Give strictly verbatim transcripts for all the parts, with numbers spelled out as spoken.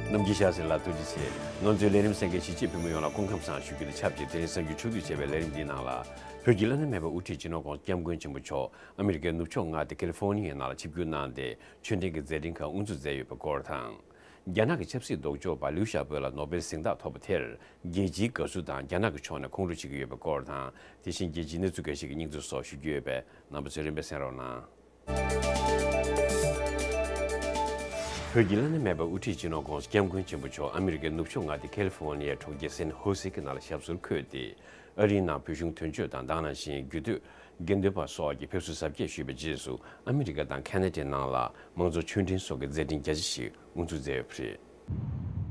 རྣམ་རྒྱལ་ཤཱ་ཟེར་ལགས་ཐུགས་རྗེ་ཆེ། ང་ཚོའི་ལས་རིམ་གསན་མཁན་གཞིས་བྱེས་བོད་མི་ཡོངས་ལ་སྐུ་ཁམས་བཟང་ཞུ་རྒྱུ་དང་ཆབས་ཅིག་དེ་རིང་གསར་འགྱུར་ཕྱོགས་བསྡུས་བྱས་པའི་ལས་རིམ་འདིའི་ནང་ལ། བོད་ཀྱི་བླ་ན་མེད་པའི་དབུ་ཁྲིད་སྤྱི་ནོར་༧གོང་ས་༧སྐྱབས་མགོན་ཆེན་པོ་མཆོག་ཨ་མི་རི་ཀའི་ནུབ་ཕྱོགས་མངའ་སྡེ་ཁ་ལི་ཧྥོ་ནི་ཡའི་ནང་ལ་ཆིབས་བསྒྱུར་གནང་སྟེ་ཆོས་འབྲེལ་གྱི་མཛད་འཕྲིན་ཁག་དབུ་འཛུགས་མཛད་ཡོད་པའི་སྐོར་དང་། རྒྱ་ནག་གི་ཆབ་སྲིད་ལྡོག་ཕྱོགས་པ་ལིའུ་ཞའོ་པོ་ལ་ནོ་སྦེལ་གཟེངས་རྟགས་ཐོབ་པ་དེར་རྒྱལ་སྤྱིའི་དགའ་བསུ་དང་རྒྱ་ནག་གི་ཕྱོགས་ནས་ཁོང་ཁྲོ་བྱེད་ཀྱི་ཡོད་པའི་སྐོར་དང་། དེ་བཞིན་རྒྱལ་སྤྱིའི་གནས་ཚུལ་འགའ་ཞིག་གི་སྙིང་བསྡུས་སོགས་ཞུ་རྒྱུ་ཡོད་པས་རྣམ་པ་ཚོས་རིམ་པས་གསན་རོགས་གནང་། བོད་ཀྱི་བླ་ན་མེད་པའི་དབུ་ཁྲིད་སྤྱི་ནོར་༧གོང་ས་༧སྐྱབས་མགོན་ཆེན་པོ་མཆོག་ཨ་མི་རི་ཀའི་ནུབ་ཕྱོགས་མངའ་སྡེ་ཁ་ལི་ཧྥོ་ནི་ཡའི་གྲོང་ཁྱེར་སན་ཧོ་སེ་གི་ནང་ལ་ཞབས་སོར་འཁོད་དེ། ཨ་རིའི་ནང་བོད་གཞུང་དོན་གཅོད་དང་དེ་ནང་བཞིན་རྒྱུད་སྟོད་དགེ་འདུན་པ་སོགས་ཀྱིས་ཕེབས་བསུ་གཟབ་རྒྱས་ཞུས་པའི་རྗེས་སུ། ཨ་མི་རི་ཀ་དང་ཁ་ན་ཌའི་ནང་ལ་མང་གཙོ་ཆོས་འབྲེལ་སོགས་ཀྱི་མཛད་འཕྲིན་རྒྱ་ཆེ་ཞིག་དབུ་འཛུགས་མཛད་ཡོད་པ་རེད།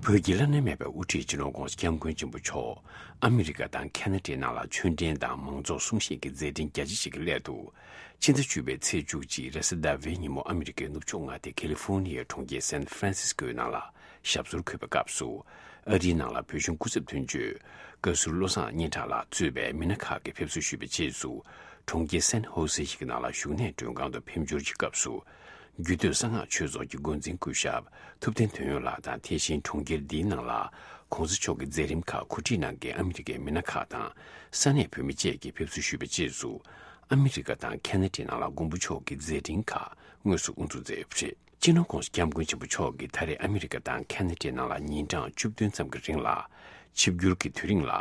བོད་ཀྱི་བླ་ན་མེད་པའི་དབུ་ཁྲིད་སྤྱི་ནོར་༧གོང་ས་༧སྐྱབས་མགོན་ཆེན་པོ་མཆོག་ཨ་མི་རི་ཀ་དང་ཁ་ན་ཌའི་ནང་ལ་ཆོས་འབྲེལ་དང་མང་གཙོ་སྲུང་བཞིན་གྱི་མཛད་འཕྲིན་རྒྱ་ཆེ་ཞིག་གི་སླད་དུ། ཕྱི་ཟླ་བཅུ་པའི་ཚེས་བཅུ་གཅིག་རེས་གཟའ་ཟླ་བའི་ཉིན་མོ་ཨ་མི་རི་ཀའི་ནུབ་ཕྱོགས་མངའ་སྡེ་ཁ་ལི་ཧྥོ་ནི་ཡའི་གྲོང་ཁྱེར་སན་ཧྥ་རན་སིས་ཀོའི་ནང་ལ་ཞབས་སོར་འཁོད་པའི་སྐབས་སུ། ཨ་རིའི་ནང་ལ་བོད་གཞུང་སྐུ་ཚབ་དོན་གཅོད་བཀའ་ཟུར་བློ་བཟང་སྙན་གྲགས་ལགས་གཙོས་པའི་མི་སྣ་ཁག་གིས་ཕེབས་བསུ་ཞུས་པའི་རྗེས་སུ། གྲོང་ཁྱེར་སན་ཧོ་སེ་ཞིག་གི་ནང་ལ་བཞུགས་གནས་མགྲོན་ཁང་དུ་ཕེབས་འབྱོར་གྱི་སྐབས་སུ། རྒྱུད་སྟོད་གསང་སྔགས་ཆོས་ཚོགས་ཀྱི་འགོ་འཛིན་སྐུ་ཞབས་ཐུབ་བསྟན་དོན་ཡོད་ལགས་དང་། དེ་བཞིན་གྲོང་ཁྱེར་འདིའི་ནང་ལ་༧གོང་ས་མཆོག་གི་མཛད་རིམ་ཁག་གོ་སྒྲིག་གནང་མཁན་ཨ་མི་རི་ཀའི་མི་སྣ་ཁག་དང་ས་གནས་བོད་མི་བཅས་ཀྱིས་ཕེབས་བསུ་ཞུས་པའི་རྗེས་སུ། ཨ་མི་རི་ཀ་དང་ཁ་ན་ཌའི་ནང་ལ་མགོན་པོ་མཆོག་གི་མཛད་འཕྲིན་ཁག་དངོས་སུ་དབུ་འཛུགས་མཛད་ཡོད་པ་རེད། སྤྱི་ནོར་༧གོང་ས་༧སྐྱབས་མགོན་ཆེན་པོ་མཆོག་གིས་ད་རེས་ཨ་མི་རི་ཀ་དང་ཁ་ན་ཌའི་ནང་ལ་ཉིན་གྲངས་བཅུ་བདུན་ཙམ་གྱི་རིང་ལ་ཆིབས་བསྒྱུར་གྱི་དུས་རིང་ལ་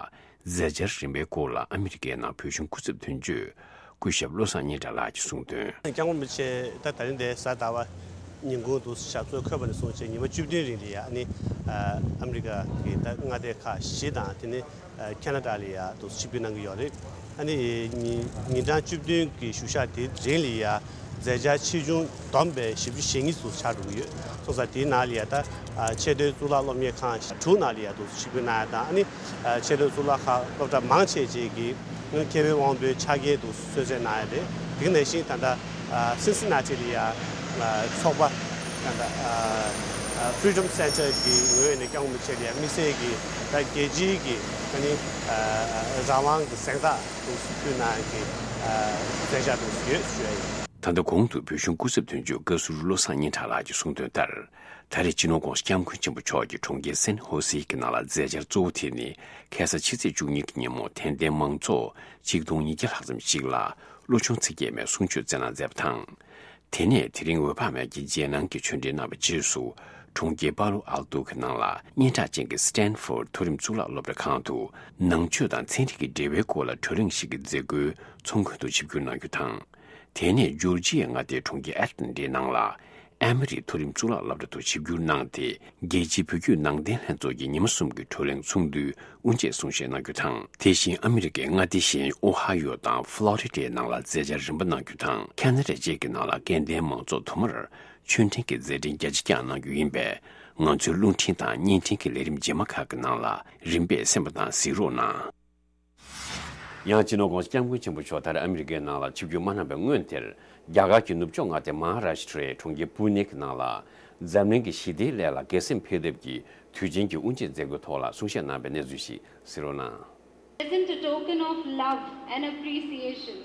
མཛད་འཆར་རིམ་པའི་སྐོར་ལ་ཨ་མི་རི་ཀའི་ནང་བོད་གཞུང་སྐུ་ཚབ་དོན་གཅོད་སྐུ་ཞབས་བློ་བཟང་སྙན་གྲགས་ལགས་ཀྱིས་གསུངས་དོན།༧སྐྱབས་མགོན་རིན་པོ་ཆེ་ད་ད་རིང་འདིར་གཟའ་ཟླ་བ་ཉིན་གུང་དུ་ཞབས་སོར་འཁོད་པ་ནས་བཟུང་བྱས་ཉི་མ་བཅུ་བདུན་རིང་ལ་ཡ་ཨ་ནི་ཨ་མི་རི་ཀ་གི་ད་མངའ་སྡེ་ཁག་བཞི་དང་དེ་ནས་ཁ་ན་ཌ་ལ་ཡ་དུ་ཆིབས་བསྒྱུར་གནང་གི་ཡོད་རེད། ཨ་ནི་ཉིན་ཉིན་གྲངས་བཅུ་བདུན་གྱི་བཞུགས་ཞག་དེ་རིང་ལ་ཡ་མཛད་འཆར་ཆེ་ཆུང་བསྡོམས་པས་བཞི་བཅུ་ཞེ་གཉིས་ཙམ་ཆགས་འགྲོ་གི་ཡོད། སོང་ཙང་དེའི་ནང་ལ་ཡ་ད་ཆེས་མཐོའི་གཙུག་ལག་སློབ་གཉེར་ཁང་དྲུག་ནང་ལ་ཡ་དུ་ཆིབས་བསྒྱུར་གནང་ཡ་དང་། ཨ་ནི་ཆེས་མཐོའི་གཙུག་ལག་ཁང་སློབ་གྲྭ་མང་ཆེ་ཅིག་གིས་མཁས་པའི་དབང་པོའི་ཕྱག་འཁྱེར་དུ་གསོལ་སྩལ་གནང་ཡ་རེད། དེ་ནང་བཞིན་ད་ལྟ་སིན་སི་ན་ཊི་ལ་ཡ་ཚོགས་པ་ད་ལྟ་Freedom Center གི་ངོས་ནས་སྐྱབས་མགོན་རིན་པོ་ཆེ་ལ་ཡ་དམིགས་བསལ་གྱི་ད་རྒྱལ་སྤྱིའི་གི་ཨ་ནི་རང་དབང་གི་གཟེངས་རྟགས་དུ་ཕུལ་གནང་གི་མཛད་འཆར་དུ་ཡོད་ཞུ་ཡ་ཡིན། ད་ལྟ་གོང་དུ་བོད་གཞུང་སྐུ་ཚབ་དོན་གཅོད་བཀའ་ཟུར་བློ་བཟང་སྙན་གྲགས་ལགས་ཀྱིས་གསུངས་དོན་ལྟར། ད་རེས་སྤྱི་ནོར་༧གོང་ས་༧སྐྱབས་མགོན་ཆེན་པོ་མཆོག་གིས་གྲོང་ཁྱེར་སན་ཧོ་སེ་གི་ནང་ལ་མཛད་འཆར་གཙོ་བོ་དེ་ནི་ཁ་སང་ཕྱི་ཚེས་བཅུ་གཉིས་ཀྱི་ཉིན་མོ་དད་ལྡན་མང་ཚོགས་ཆིག་སྟོང་ཉིས་བརྒྱ་ལྷག་ཙམ་ཞིག་ལ་བློ་ཆུང་ཚིག་བརྒྱད་མའི་གསུང་ཆོས་སྩལ་གནང་མཛད་པ་དང་། དེ་ནས་དེ་རིང་འོད་དཔག་མེད་ཀྱིས་རྗེས་གནང་གི་ཆོས་འབྲེལ་གནང་བའི་རྗེས་སུ། གྲོང་ཁྱེར་པཱ་ལོ་ཨལ་ཏོ་གི་ནང་ལ་སྙན་གྲགས་ཅན་གྱི་སི་ཏན་ཧྥོར་མཐོ་རིམ་གཙུག་ལག་སློབ་གྲྭ་ཁང་དུ་ནང་ཆོས་དང་ཚན་རིག་གི་འབྲེལ་བའི་སྐོར་ལ་གྲོས་གླེང་ཞིག་གི་མཛད་སྒོའི་ཚོགས་མགོན་དུ་ཆིབས་བསྒྱུར་གནང་རྒྱུ་དང་། དེ་ནས་ཇོར་ཇི་ཡའི་མངའ་སྡེའི་གྲོང་ཁྱེར་ཨེ་ཏན་ཌའི་ནང་ལ་ཨེ་མོ་རི་མཐོ་རིམ་གཙུག་ལག་སློབ་གྲྭ་དུ་ཆིབས་བསྒྱུར་གནང་སྟེ། རྒྱལ་སྤྱིའི་བོད་བརྒྱུད་ནང་བསྟན་ལྷན་ཚོགས་ཀྱི་ཉི་མ་གསུམ་གྱི་གྲོས་གླེང་ཚོགས་འདུའི་དབུ་འབྱེད་གསུང་བཤད་གནང་རྒྱུ་དང་། དེ་བཞིན་ཨ་མི་རི་ཀའི་མངའ་སྡེ་གཞན་ཨོ་ཧ་ཡོ་དང་ཧྥ་ལོ་རི་ཌའི་ནང་ལ་མཛད་འཆར་རིམ་པ་གནང་རྒྱུ་དང་། ཁ་ན་ཌ་བཅས་ཀྱི་ནང་ལ་དགེ་ལྡན་མང་ཚོགས་དུ་མར་ཆོས་འབྲེལ་གྱི་མཛད་འཕྲིན་རྒྱ་ཆེ་རྒྱག་གནང་རྒྱུ་ཡིན་པས། ང་ཚོའི་རླུང་འཕྲིན་དང་བརྙན་འཕྲིན་གྱི་ལས་རིམ་རྗེས་མ་ཁག་གི་ནང་ལ་རིམ་པས་གསན་པ་དང་གཟིགས་རོགས་གནང་། ཡང་སྤྱི་ནོར་༧གོང་ས་༧སྐྱབས་མགོན་ཆེན་པོ་མཆོག་ད་རེས་ཨ་མི་རི་ཀའི་ནང་ལ་ཆིབས་བསྒྱུར་མ་གནང་བའི་སྔོན་དེར། རྒྱ་གར་གྱི་ནུབ་ཕྱོགས་མངའ་སྡེ་མ་ཧཱ་རཱཤ་ཊྲའི་གྲོང་ཁྱེར་པུ་ནེ་གི་ནང་ལ། འཛམ་གླིང་གི་ཞི་བདེའི་སླད་ལ་དགེ་སེམས་འཕེལ་འདེབས་ཀྱི་དུས་ཆེན་གྱི་དབུ་འབྱེད་མཛད་སྒོའི་ཐོག་ལ་གསུང་བཤད་གནང་བའི་གནས་ཚུལ་ཞིག་གཟིགས་རོགས་གནང་། Present a token of love and appreciation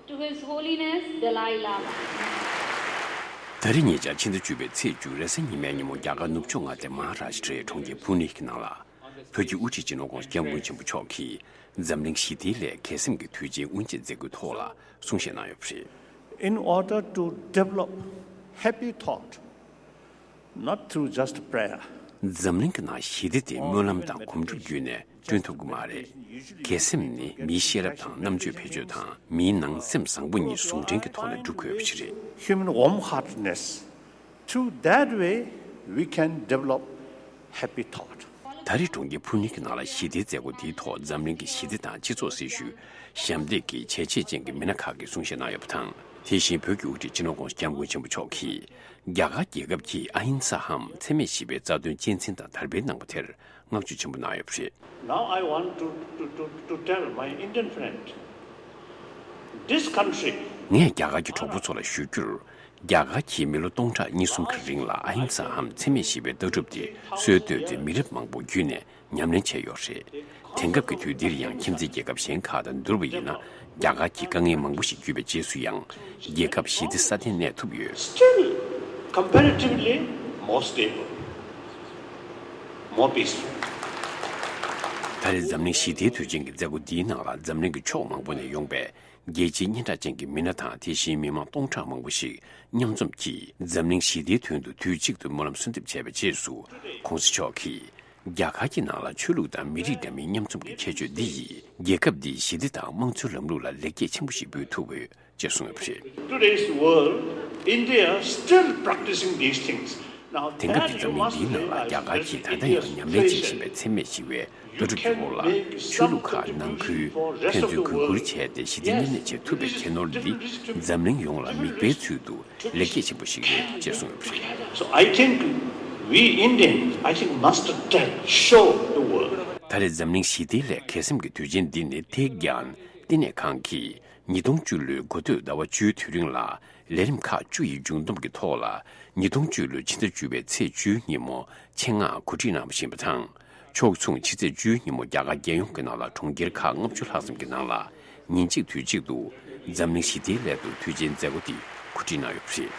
to His Holiness Dalai Lama. ད་རེས་ཉེ་ཆར་ཕྱི་ཟླ་བཅུ་པའི་ཚེས་བཅུ་རེས་གཟའ་ཉི་མའི་ཉིན་མོ། རྒྱ་གར་ནུབ་ཕྱོགས་མངའ་སྡེ་མ་ཧཱ་རཱཤ་ཊྲའི་གྲོང་ཁྱེར་པུ་ནེ་གི་ནང་ལ། བོད་ཀྱི་དབུ་ཁྲིད་སྤྱི་ནོར་༧གོང་ས་༧སྐྱབས་མགོན་ཆེན་པོ་མཆོག་གིས་འཛམ་གླིང་ཞི་བདེའི་སླད་དགེ་སེམས་ཀྱི་དུས་ཆེན་དབུ་འབྱེད་མཛད་སྒོའི་ཐོག་ལ་གསུང་བཤད་གནང་ཡོད་པ་རེད། In order to develop happy thought, not through just prayer. འཛམ་གླིང་གི་ནང་ཞི་བདེ་དེ་སྨོན་ལམ་དང་གོམ་བགྲོད་བརྒྱུད་ནས་བསྐྲུན་ཐུབ་ཀྱི་མ་རེད། དགེ་སེམས་ནི་མིའི་ཤེས་རབ་དང་རྣམ་དཔྱོད་བེད་སྤྱོད་དང་། མིའི་ནང་སེམས་བཟང་པོ་གཉིས་ཟུང་འབྲེལ་གྱི་ཐོག་ནས་སྒྲུབ་དགོས་པ་ཞིག་རེད། Human warm heartedness. Through that way, we can develop happy thought. ད་རེས་གྲོང་ཁྱེར་པུ་ནེ་གི་ནང་ལ་ཞི་བདེའི་མཛད་སྒོ་འདིའི་ཐོག་འཛམ་གླིང་གི་ཞི་བདེ་དང་སྤྱི་ཚོགས་སྲིད་ཞུའི་ཞབས་འདེགས་ཀྱི་བྱས་རྗེས་ཅན་གྱི་མི་སྣ་ཁག་གིས་གསུང་བཤད་གནང་ཡོད་པ་དང་། དེ་བཞིན་བོད་ཀྱི་དབུ་ཁྲིད་སྤྱི་ནོར་༧གོང་ས་༧སྐྱབས་མགོན་ཆེན་པོ་མཆོག་གིས། རྒྱ་གར་རྒྱལ་ཁབ་ཀྱིས་ཨ་ཧིང་ས་འམ་འཚེ་མེད་ཞི་བའི་རྩ་དོན་གཅེས་འཛིན་དང་དར་སྤེལ་གནང་པ་དེར་བསྔགས་བརྗོད་ཆེན་པོ་གནང་ཡོད་པ་རེད། Now I want to, to, to, to tell my Indian friend, this country. ངས་རྒྱ་གར་གྱི་གྲོགས་པོ་ཚོ་ལ་ཞུ་རྒྱུར། རྒྱ་གར་གྱིས་མི་ལོ་སྟོང་ཕྲག་གཉིས་གསུམ་གྱི་རིང་ལ་ཨ་ཧིང་ས་འམ་འཚེ་མེད་ཞི་བའི་ལྟ་གྲུབ་དེ་སྲོལ་བཏོད་དེ་མི་རབས་མང་པོ་བརྒྱུད་ནས་ཉམས་ལེན་བྱས་ཡོད་རེད། དེང་སྐབས་ཀྱི་དུས་འདིར་ཡང་ཁྱིམ་མཚེས་རྒྱལ་ཁབ་གཞན་ཁག་དང་བསྡུར་བ་ཡིན་ན། རྒྱ་གར་གྱིས་དཀའ་ངལ་མང་པོ་ཞིག་བརྒྱུད་པའི་རྗེས་སུ་ཡང་རྒྱལ་ཁབ་ཞི་བདེ་སྲ་བརྟན་གནས་ཐུབ་ཡོད། Still comparatively more stable. more peaceful. ད་རེས་འཛམ་གླིང་ཞི་བདེའི་དུས་ཆེན་གྱི་མཛད་སྒོ་འདིའི་ནང་ལ་འཛམ་གླིང་གི་ཕྱོགས་མང་པོ་ནས་ཡོང་པའི་རྒྱལ་སྤྱིའི་སྙན་གྲགས་ཅན་གྱི་མི་སྣ་དང་དེ་བཞིན་མི་མང་སྟོང་ཕྲག་མང་པོ་ཞིག་མཉམ་འཛོམས་ཀྱིས་འཛམ་གླིང་ཞི་བདེའི་དོན་དུ་དུས་གཅིག་ཏུ་སྨོན་ལམ་གསོལ་འདེབས་བྱས་པའི་རྗེས་སུ། ྋགོང་ས་མཆོག་གིས་རྒྱ་གར་གྱི་ནང་ལ་ཆོས་ལུགས་དང་མི་རིགས་འདྲ་མིན་མཉམ་འཛོམས་ཀྱི་ཁྱད་ཆོས་འདི་ཡིས་རྒྱལ་ཁབ་འདིའི་ཞི་བདེ་དང་དམངས་གཙོའི་ལམ་ལུགས་ལ་ལེགས་སྐྱེས་ཆེན་པོ་ཞིག་འབུལ་ཐུབ་ཡོད། ཅེས་གསུངས་ཡོད་པ་རེད། Today's world, India is still practicing these things. དེང་སྐབས་ཀྱི་འཛམ་གླིང་འདིའི་ནང་ལ་རྒྱ་གར་གྱིས་ད་ལྟ་ཡང་ཉམས་ལེན་བྱེད་བཞིན་པའི་འཚེ་མེད་ཞི་བའི་ལྟ་གྲུབ་ཀྱི་འོག་ལ་ཆོས་ལུགས་ཁག་ནང་ཁུལ་ཕན་ཚུན་གུས་བཀུར་བྱས་ཏེ་ཞི་བདེ་མཉམ་གནས་བྱེད་ཐུབ་པའི་ཁྱད་ནོར་འདི་འཛམ་གླིང་ཡོངས་ལ་མིག་དཔེའི་ཚུལ་དུ་ལེགས་སྐྱེས་ཆེན་པོ་ཞིག་རེད་ཅེས་གསུངས་ཡོད་པ་རེད། So I think we Indians, I think must tell, show the world. ད་རེས་འཛམ་གླིང་ཞི་བདེའི་སླད་གལ་སེམས་ཀྱི་དུས་ཆེན་འདི་ནི་ཐེག་རྒྱན་བསྟི་གནས་ཁང་གིས་ཉིས་སྟོང་བཅུ་ལོའི་འགོ་སྟོད་ཟླ་བ་བཅུའི་དུས་རིང་ལ་ལས་རིམ་ཁག་བཅུ་ཡི་མཇུག་བསྡོམས་ཀྱི་ཐོག་ལ་ཉིས་སྟོང་བཅུ་ལོའི་ཕྱི་ཟླ་བཅུ་པའི་ཚེས་བཅུའི་ཉིན་མོ་ཆེད་མངགས་གོ་སྒྲིག་གནང་བ་ཞིག་ཡིན་པ་དང་། ཕྱོགས་མཚུངས་ཕྱི་ཚེས་བཅུའི་ཉིན་མོ་རྒྱ་གར་རྒྱལ་ཡོངས་ཀྱི་ནང་ལ་གྲོང་ཁྱེར་ཁག་ལྔ་བཅུ་ལྷག་ཙམ་གྱི་ནང་ལ་ཉིན་གཅིག་དུས་གཅིག་ཏུ་འཛམ་གླིང་ཞི་བདེའི་སླད་དུ་དུས་ཆེན་མཛད་སྒོ་དེ་གོ་སྒྲིག་གནང་ཡོད་པ་རེད།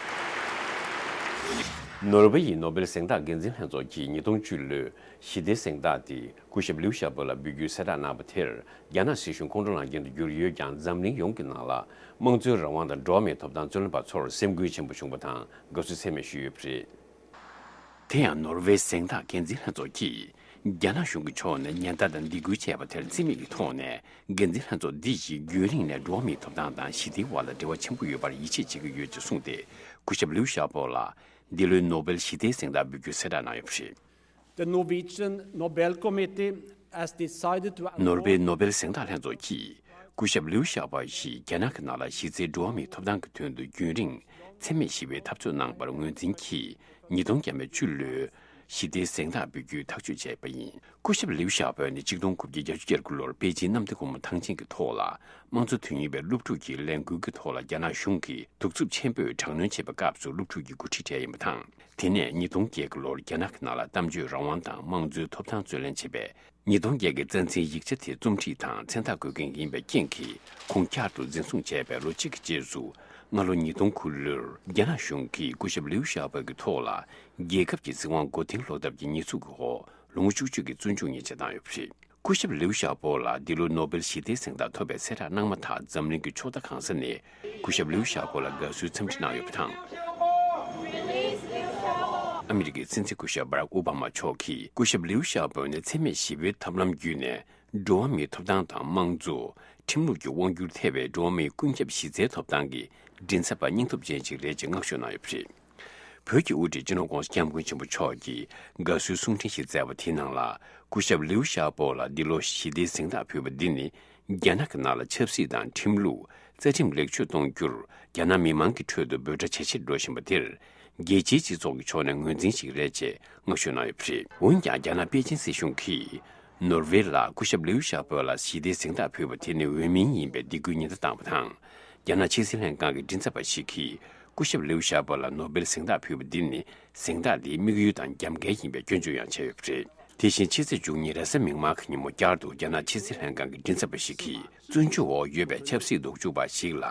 ནོར་ཝེ་ཡི་ནོ་བེལ་གཟེངས་རྟགས་འགན་འཛིན་ལྷན་ཚོགས་ཀྱིས་ཉིས་སྟོང་བཅུ་ལོའི་ཞི་བདེའི་གཟེངས་རྟགས་དེ་སྐུ་ཞབས་ལིའུ་ཞའོ་པོ་ལ་འབུལ་རྒྱུའི་གསལ་བསྒྲགས་གནང་བ་དེར་རྒྱ་ནག་སྲིད་གཞུང་ཁོང་ཁྲོ་ལངས་རྐྱེན་དུ་གྱུར་ཡོད་ཀྱང་། འཛམ་གླིང་ཡོངས་ཀྱི་ནང་ལ་དམངས་གཙོའི་རང་དབང་དང་འགྲོ་བ་མིའི་ཐོབ་ཐང་རྩོད་ལེན་པ་ཚོར་སེམས་འགུལ་ཆེན་པོ་བྱུང་བ་དང་དགའ་བསུ་ཚད་མེད་ཞུས་ཡོད་པ་རེད། དེ་ཡང་ནོར་ཝེའི་གཟེངས་རྟགས་འགན་འཛིན་ལྷན་ཚོགས་ཀྱིས་རྒྱ་ནག་གཞུང་གི་ཕྱོགས་ནས་ཉེན་བརྡ་དང་སྡིགས་སྐུལ་བྱས་པ་དེར་བརྩི་མེད་ཀྱི་ཐོག་ནས། འགན་འཛིན་ལྷན་ཚོགས་འདི་ཡིས་རྒྱུན་རིང་ནས་འགྲོ་བ་མིའི་ཐོབ་ཐང་དང་ཞི་བདེའི་དབར་ལ་འབྲེལ་བ་ཆེན་པོ་ཡོད་པར་ཡིད་ཆེས་བྱེད་ཀྱི་ཡོད་ཅེས་གསུངས་ཏེ། སྐུ་ཞབས་ལིའུ་ཞའོ་པོ་ལ་འདི་ལོའི་ནོ་བེལ་ཞི་བདེའི་གཟེངས་རྟགས་འབུལ་རྒྱུའི་གསལ་བསྒྲགས་གནང་ཡོད་པ་རེད། The Norwegian Nobel Committee has decided to award ནོར་ཝེ་ནོ་བེལ་གཟེངས་རྟགས་ལྷན་ཚོགས་ཀྱིས་སྐུ་ཞབས་ལིའུ་ཞའོ་པོ་ཡིས་རྒྱ་ནག་གི་ནང་ལ་གཞི་རྩའི་འགྲོ་བ་མིའི་ཐོབ་ཐང་གི་དོན་དུ་རྒྱུན་རིང་འཚེ་མེད་ཞི་བའི་འཐབ་རྩོད་གནང་བར་ངོས་འཛིན་གྱིས། ཉིས་སྟོང་བཅུ་ལོའི་ཞི་བདེའི་གཟེངས་རྟགས་འབུལ་རྒྱུའི་ཐག་གཅོད་བྱས་པ་ཡིན། སྐུ་ཞབས་ལིའུ་ཞའོ་པོ་ནི་གཅིག་སྟོང་དགུ་བརྒྱ་བརྒྱད་ཅུ་གྱ་དགུ་ལོར་པེ་ཅིན་གནམ་བདེ་སྒོ་མོ་ཐང་ཆེན་གྱི་ཐོག་ལ་དམངས་གཙོ་དོན་གཉེར་བའི་སློབ་ཕྲུག་གི་ལས་འགུལ་གྱི་ཐོག་ལ་རྒྱ་ནག་གཞུང་གིས་གདུག་རྩུབ་ཆེན་པོས་དྲག་གནོན་བྱས་པའི་སྐབས་སུ་སློབ་ཕྲུག་གི་འགོ་ཁྲིད་གྲས་ཡིན་པ་དང་། དེ་ནས་ཉིས་སྟོང་བརྒྱད་ལོར་རྒྱ་ནག་གི་ནང་ལ་གཏམ་བརྗོད་རང་དབང་དང་དམངས་གཙོའི་ཐོབ་ཐང་རྩོད་ལེན་བྱེད་པའི་ཉིས་སྟོང་བརྒྱད་ཀྱི་རྩ་འཛིན་ཡིག་ཆ་དེ་རྩོམ་སྒྲིག་དང་མཚན་རྟགས་འགོད་མཁན་ཡིན་པའི་རྐྱེན་གྱིས། ཁོང་བསྐྱར་དུ་འཛིན་བཟུང་བྱས་པའི་ལོ་གཅིག་གི་རྗེས་སུ། སྔ་ལོ་ཉིས་སྟོང་དགུ་ལོར་རྒྱ་ནག་གཞུང་གིས་སྐུ་ཞབས་ལིའུ་ཞའོ་པོ་གི་ཐོག་ལ་རྒྱལ་ཁབ་ཀྱི་སྲིད་དབང་མགོ་རྟིང་སློག་ཐབས་ཀྱི་ཉེས་འཛུགས་ཀྱི་འོག་ལོ་ངོ་བཅུ་གཅིག་གི་བཙོན་འཇུག་ཉེས་ཆད་བཏང་ཡོད་པ་རེད། སྐུ་ཞབས་ལིའུ་ཞའོ་པོ་ལ་འདི་ལོ་ནོ་བེལ་ཞི་བདེའི་གཟེངས་རྟགས་ཐོབ་པའི་གསལ་བསྒྲགས་གནང་མ་ཐག་འཛམ་གླིང་གི་ཕྱོགས་མཐའ་གང་ས་ནས་སྐུ་ཞབས་ལིའུ་ཞའོ་པོ་ལ་དགའ་བསུའི་འཚམས་འདྲི་གནང་ཡོད་པ་དང་། ཨ་མི་རི་ཀའི་སྲིད་འཛིན་སྐུ་ཞབས་བྷ་རག་ཨོ་བྷ་མ་མཆོག་གིས་སྐུ་ཞབས་ལིའུ་ཞའོ་པོ་ནི་འཚེ་མེད་ཞི་བའི་ཐབས་ལམ་བརྒྱུད་ནས་འགྲོ་བ་མིའི་ཐོབ་ཐང་དང་དམངས་གཙོ། ཁྲིམས་ལུགས་ཀྱི་དབང་སྒྱུར་ཐེ་བའི་འགྲོ་བ་མིའི་ཀུན་ཁྱབ་གཞི་རྩའི་ཐོབ་ཐང་གི་མགྲིན་ཚབ་པ་སྙིང་སྟོབས་ཅན་ཞིག་རེད་ཅེས་བསྔགས་བརྗོད་གནང་ཡོད་པ་རེད། བོད་ཀྱི་དབུ་ཁྲིད་སྤྱི་ནོར་༧གོང་ས་༧སྐྱབས་མགོན་ཆེན་པོ་མཆོག་གིས་དགའ་བསུའི་གསུང་འཕྲིན་ཞིག་བསྩལ་བ་དེའི་ནང་ལ། སྐུ་ཞབས་ལིའུ་ཞའོ་པོ་ལ་འདི་ལོ་ཞི་བདེའི་གཟེངས་རྟགས་ཕུལ་བ་འདི་ནི། རྒྱ་ནག་གི་ནང་ལ་ཆབ་སྲིད་དང་ཁྲིམས་ལུགས། རྩ་ཁྲིམས་ལེགས་བཅོས་གཏོང་རྒྱུར་རྒྱ་ནག་མི་མང་གི་ཁྲོད་དུ་འབོད་སྒྲ་ཇེ་ཆེར་འགྲོ་བཞིན་པ་དེར། རྒྱལ་སྤྱིའི་སྤྱི་ཚོགས་ཀྱི་ཕྱོགས་ནས་ངོས་འཛིན་ཞིག་རེད་ཅེས་བསྔགས་བརྗོད་གནང་ཡོད་པ་རེད། འོན་ཀྱང་། རྒྱ་ནག་པེ་ཅིན་སྲིད་གཞུང་གིས། ནོར་ཝེ་ལ་སྐུ་ཞབས་ལིའུ་ཞའོ་པོ་ལ་ཞི་བདེའི་གཟེངས་རྟགས་ཕུལ་བ་དེ་ནི་འོས་མིན་ཡིན་པའི་སྡིགས་སྐུལ་ཉེན་བརྡ་བཏང་བ་དང་། རྒྱ་ནག་ཕྱི་སྲིད་ལྷན་ཁང་གི་མགྲིན་ཚབ་པ་ཞིག་གིས། སྐུ་ཞབས་ལིའུ་ཞའོ་པོ་ལ་ནོ་བེལ་གཟེངས་རྟགས་ཕུལ་བ་འདི་ནི། གཟེངས་རྟགས་འདིའི་དམིགས་ཡུལ་དང་རྒྱབ་འགལ་ཡིན་པའི་སྐྱོན་བརྗོད་ཡང་བྱས་ཡོད་པ་རེད། དེ་བཞིན་ཕྱི་ཚེས་བཅུ་གཉིས་རེས་གཟའ་མིག་དམར་གྱི་ཉིན་མོ་བསྐྱར་དུ་རྒྱ་ནག་ཕྱི་སྲིད་ལྷན་ཁང་གི་མགྲིན་ཚབ་པ་ཞིག་གིས། བཙོན་འཇུག་འོག་ཡོད་པའི་ཆབ་སྲིད་ལྡོག་ཕྱོགས་པ་ཞིག་ལ།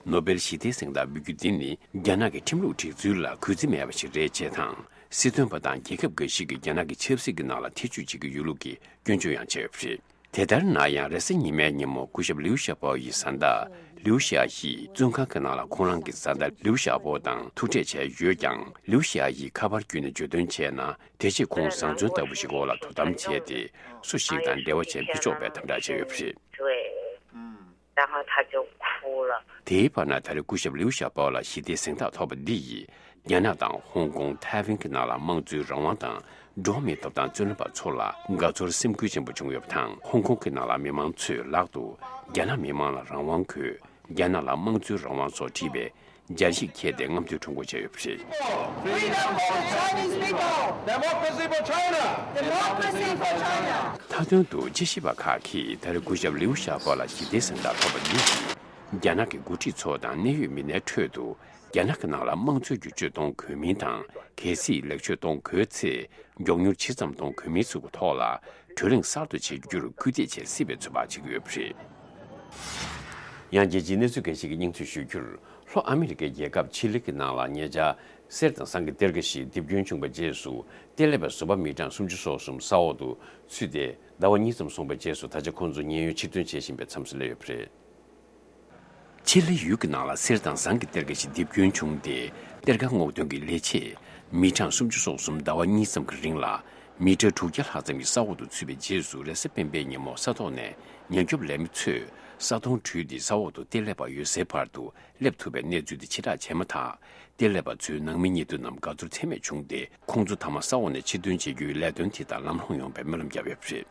ནོ་བེལ་ཞི་བདེའི་གཟེངས་རྟགས་འབུལ་རྒྱུ་འདི་ནི། རྒྱ་ནག་གི་ཁྲིམས་ལུགས་སྒྲིག་འཛུགས་ལ་གུས་བརྩི་མེད་པ་ཞིག་རེད་ཅེས་དང་། སྲིད་དོན་པ་དང་རྒྱལ་ཁབ་འགའ་ཞིག་གིས་རྒྱ་ནག་གི་ཆབ་སྲིད་ཀྱི་ནང་ལ་ཐེ་བྱུས་བྱེད་ཀྱི་ཡོད་ལུགས་ཀྱི་སྐྱོན་བརྗོད་ཡང་བྱས་ཡོད་པ་རེད། དེ་ལྟར་ན་ཡང་། རེས་གཟའ་ཉི་མའི་ཉིན་མོ་སྐུ་ཞབས་ལིའུ་ཞའོ་པོ་ཡི་བཟའ་ཟླ་ལིའུ་ཞི་ཡ་ཡིས་བཙོན་ཁང་གི་ནང་ལ་ཁོང་རང་གི་བཟའ་ཟླ་ལིའུ་ཞའོ་པོ་དང་ཐུག་འཕྲད་བྱས་ཡོད་ཀྱང་། ལིའུ་ཞི་ཡ་ཡིས་ཁ་པར་བརྒྱུད་ནས་བརྗོད་དོན་བྱས་ན། དེ་རྗེས་ཁོང་བཟང་བཙོན་ལྟ་བུ་ཞིག་འོག་ལ་དོ་དམ་བྱས་ཏེ། སུ་ཞིག་དང་འབྲེལ་བ་བྱས་མི་ཆོག་པའི་དམ་བསྒྲགས་བྱས་ཡོད་པ་རེད། དེའི་བར་ན། ད་རེས་སྐུ་ཞབས་ལིའུ་ཞའོ་པོ་ལ་ཞི་བདེའི་གཟེངས་རྟགས་ཐོབ་པ་འདི་ཡིས། རྒྱ་ནག་དང་ཧོང་ཀོང་། ཐའེ་ཝན་གྱི་ནང་ལ་དམངས་གཙོའི་རང་དབང་དང་། འགྲོ་བ་མིའི་ཐོབ་ཐང་རྩོད་ལེན་པ་ཚོ་ལ་དགའ་ཚོར་སེམས་འགུལ་ཆེན་པོ་བྱུང་ཡོད་པ་དང་། ཧོང་ཀོང་གི་ནང་ལ་མི་མང་ཚོས་ལག་ཏུ་རྒྱ་ནག་མི་མང་ལ་རང་དབང་དགོས། རྒྱ་ནག་ལ་དམངས་གཙོའི་རང་དབང་སོགས་བྲིས་པའི་སྦྱར་ཡིག་འཁྱེར་ཏེ་རྔམ་སྟོན་ཁྲོམ་སྐོར་བྱས་ཡོད་པ་རེད། Freedom for the Chinese people! Democracy for China! Democracy for China! མཐའ་དོན་དུ། དཔྱད་ཞིབ་པ་ཁག་གིས་ད་རེས་སྐུ་ཞབས་ལིའུ་ཞའོ་པོ་ལ་ཞི་བདེའི་གཟེངས་རྟགས་ཐོབ་པ་འདི་ཡིས། རྒྱ་ནག་གི་འགོ་ཁྲིད་ཚོ་དང་གནད་ཡོད་མི་སྣའི་ཁྲོད་དུ། རྒྱ་ནག་གི་ནང་ལ་དམངས་གཙོའི་བསྒྱུར་བཅོས་གཏོང་དགོས་མིན་དང་། གལ་སྲིད་ལེགས་བཅོས་གཏོང་དགོས་ཚེ། མགྱོགས་མྱུར་ཇི་ཙམ་གཏོང་དགོས་མིན་སོགས་ཀྱི་ཐོག་ལ། གྲོས་གླེང་གསར་དུ་བྱེད་རྒྱུར་སྐུལ་འདེད་བྱེད་སྲིད་པའི་ཚོད་དཔག་བྱེད་ཀྱི་ཡོད་པ་རེད། ཡང་། རྒྱལ་སྤྱིའི་གནས་ཚུལ་འགའ་ཞིག་གི་སྙིང་བསྡུས་ཞུ་རྒྱུར། ལྷོ་ཨ་མི་རི་ཀའི་རྒྱལ་ཁབ་ཆི་ལི་གི་ནང་ལ་ཉེ་ཆར་ གསེར་དང་ཟངས་ཀྱི་གཏེར་ཁ་ཞིག་རྡིབ་སྐྱོན་བྱུང་བའི་རྗེས་སུ། གཏེར་ལས་པ་བཟོ་པ་མི་གྲངས་སུམ་ཅུ་སོ་གསུམ་ས་འོག་ཏུ་ཚུད་དེ། ཟླ་བ་གཉིས་ཙམ་སོང་བའི་རྗེས་སུ། ད་ཆ་ཁོང་ཚོ་ཉེན་གཡོལ་ཕྱིར་ཐོན་བྱེད་བཞིན་པའི་མཚམས་སུ་སླེབས་ཡོད་པ་རེད། ཆི་ལི་ཡུལ་གྱི་ནང་ལ་གསེར་དང་ཟངས་ཀྱི་གཏེར་ཁ་ཞིག་རྡིབ་སྐྱོན་བྱུང་སྟེ། གཏེར་ཁ་སྔོག་འདོན་གྱི་ལས་བྱེད་མི་གྲངས་སུམ་ཅུ་སོ་གསུམ་ཟླ་བ་གཉིས་ཙམ་གྱི་རིང་ལ། མི་ཊར་དྲུག་བརྒྱ་ལྷག་ཙམ་གྱི་ས་འོག་ཏུ་ཚུད་པའི་རྗེས་སུ། རེས་གཟའ་སྤེན་པའི་ཉིན་མོ་ས་ཐོག་ནས་ཉེན་སྐྱོབ་ལས་མི་ཚོས་ས་དོང་དྲུད་དེ། ས་འོག་ཏུ་གཏེར་ལས་པ་ཡོད་སའི་བར་དུ་སླེབས་ཐུབ་པའི་གནས་ཚུལ་དེ་ཕྱིར་བསྒྲགས་བྱས་མ་ཐག་གཏེར་ལས་པ་ཚོའི་ནང་མི་ཉེ་དུ་རྣམས་དགའ་ཚོར་ཚད་མེད་བྱུང་སྟེ། ཁོང་ཚོ་མཐའ་མ་ས་འོག་ནས་ཕྱིར་ཐོན་བྱེད་རྒྱུའི་ལས་དོན་དེ་དག་ལམ་ལྷོང་ཡོང་བའི་སྨོན་ལམ་བརྒྱབ་ཡོད་པ་རེད།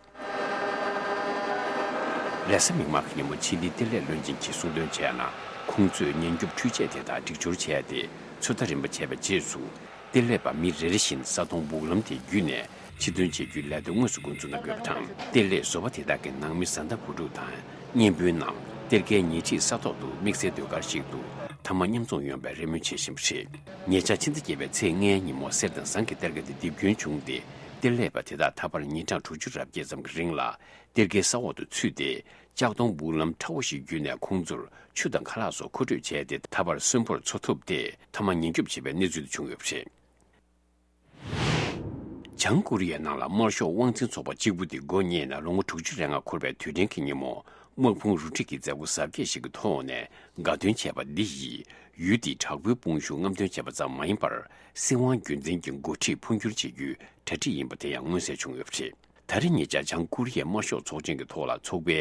རེས་གཟའ་མིག་དམར་གྱི་ཉིན་མོ་ཆི་ལིའི་གཏེར་ལས་བློན་ཆེན་གྱིས་གསུང་དོན་བྱས་ན། ཁོང་ཚོས་ཉེན་སྐྱོབ་འཕྲུལ་ཆས་དེ་དག་སྒྲིག་སྦྱོར་བྱས་ཏེ། ཚོད་ལྟ་རིམ་པ་བྱས་པའི་རྗེས་སུ། གཏེར་ལས་པ་མི་རེ་རེ་བཞིན་ས་དོང་སྦུག་ལམ་དེ་བརྒྱུད་ནས་ཕྱིར་ཐོན་བྱེད་རྒྱུའི་ལས་དོན་དངོས་སུ་འགོ་འཛུགས་གནང་དགོས་པ་དང་། གཏེར་ལས་བཟོ་པ་དེ་དག་གི་ནང་མི་བཟའ་ཟླ་བུ་ཕྲུག་དང་། གཉེན་སྤུན་རྣམས་གཏེར་ཁའི་ཉེ་འཁྲིས་ས་ཐོག་ཏུ་དམིགས་བསལ་ཟློས་གར་ཞིག་ཏུ་མཐའ་མ་མཉམ་འཛོམས་ཡོང་བའི་རེ་སྨོན་བྱེད་བཞིན་པ་རེད། ཉེ་ཆར་ཕྱི་ཟླ་བརྒྱད་པའི་ཚེས་ལྔའི་ཉིན་མོ་གསེར་དང་ཟངས་ཀྱི་གཏེར་ཁ་དེ་རྡིབ་སྐྱོན་བྱུང་སྟེ། གཏེར་ལས་པ་དེ་དག་ད་བར་ཉིན་གྲངས་དྲུག་ཅུ་རེ་བརྒྱད་ཙམ་གྱི་རིང་ལ་གཏེར་ཁའི་ས་འོག་ཏུ་ཚུད་དེ། ལྕགས་དོང་སྦུག་ལམ་ཕྲ་བོ་ཞིག་བརྒྱུད་ནས་ཁོང་ཚོར་ཆུ་དང་ཁ་ལག་སོགས་མཁོ་སྤྲོད་བྱས་ཏེ། ད་བར་གསོན་པོར་འཚོ་ཐུབ་སྟེ། མཐའ་མ་ཉེན་སྐྱོབ་བྱེད་པའི་གནས་ཚུལ་དུ་བྱུང་ཡོད་པ་རེད། བྱང་ཀོ་རི་ཡའི་ནང་ལ་དམར་ཤོག་དབང་འཛིན་ཚོགས་པ་གཅིག་པུ་དེ་མགོ་བརྙེས་ནས་ལོ་ངོ་དྲུག་ཅུ་རེ་ལྔ་འཁོར་བའི་དུས་དྲན་གྱི་ཉིན་མོ། དམག་དཔུང་རུ་སྒྲིག་གི་མཛད་སྒོ་གཟབ་རྒྱས་ཤིག་གི་ཐོག་ནས་དགའ་སྟོན་བྱས་པ་འདི་ཡིས། ཡུལ་དེའི་དྲག་པོའི་དཔུང་ཤུགས་རྔམ་སྟོན་བྱས་པ་ཙམ་མ་ཡིན་པར། སྲིད་དབང་རྒྱུན་འཛིན་གྱི་འགོ་ཁྲིད་འཕོ་འགྱུར་བྱེད་རྒྱུའི་གྲ་སྒྲིག་ཡིན་པ་དེ་ཡང་མངོན་གསལ་བྱུང་ཡོད་པ་རེད། ད་རེས་ཉེ་ཆར་བྱང་ཀོ་རི་ཡའི་དམར་ཤོག་ཚོགས་ཆེན་གྱི་ཐོག་ལ་ཚོགས་པའི་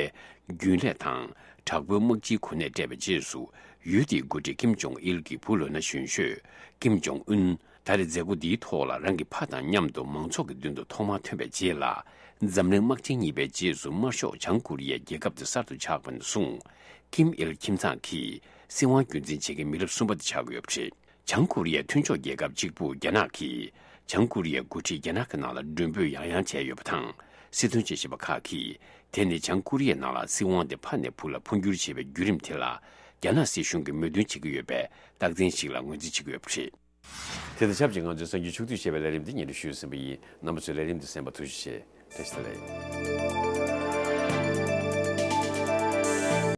རྒྱུན་ལས་དང་། དྲག་པོའི་དམག་སྤྱིའི་གོ་གནས་སྤྲད་པའི་རྗེས་སུ། ཡུལ་དེའི་འགོ་ཁྲིད་ཀིམ་ཇོང་ཨིལ་གྱི་བུ་ལོན་ན་གཞོན་ཤོས་ཀིམ་ཇོང་ཨུན། ད་རེས་མཛད་སྒོ་འདིའི་ཐོག་ལ་རང་གི་ཕ་དང་མཉམ་དུ་མང་ཚོགས་ཀྱི་མདུན་དུ་ཐོག་མར་ཐོན་པའི་རྗེས་ལ། འཛམ་གླིང་དམག་ཆེན་གཉིས་པའི་རྗེས་སུ་དམར་ཤོག་བྱང་ཀོ་རི་ཡའི་རྒྱལ་ཁབ་དེ་གསར་དུ་ཆགས་པ་ནས་བཟུང་། ཀིམ་ཨིལ་ཁྱིམ་ཚང་གིས་སྲིད་དབང་རྒྱུན་འཛིན་བྱེད་མཁན་མི་རབས་གསུམ་པ་དེ་ཆགས་ཀྱི་ཡོད་པ་རེད། བྱང་ཀོ་རི་ཡའི་མཐུན་ཕྱོགས་རྒྱལ་ཁབ་གཅིག་པུ་རྒྱ་ནག་གིས། བྱང་ཀོ་རི་ཡའི་འགོ་ཁྲིད་རྒྱ་ནག་གི་ནང་ལ་མགྲོན་འབོད་ཡང་ཡང་བྱས་ཡོད་པ་དང་། སྲིད་དོན་དཔྱད་ཞིབ་པ་ཁག་གིས། དེ་ནི་བྱང་ཀོ་རི་ཡའི་ནང་ལ་སྲིད་དབང་དེ་ཕ་ནས་བུ་ལ་འཕོ་འགྱུར་བྱེད་པའི་བརྒྱུད་རིམ་དེ་ལ། རྒྱ་ནག་སྲིད་གཞུང་གིས་མོས་མཐུན་བྱེད་ཀྱི་ཡོད་པའི་རྟགས་མཚན་ཞིག་ལ་ངོས་འཛིན་བྱེད་ཀྱི་ཡོད་པ་རེད། དེ་དང་ཆབས་ཅིག་ང་ཚོའི་གསར་འགྱུར་ཕྱོགས་བསྡུས་བྱས་པའི་ལས་རིམ་འདི་སྙན་སྒྲོན་ཞུས་ཟིན་པ་ཡིན། རྣམ་པ་ཚོས་ལས་རིམ་འདི་གསན་པར་ཐུགས་རྗེ་ཆེ། བཀྲ་ཤིས་བདེ་ལེགས།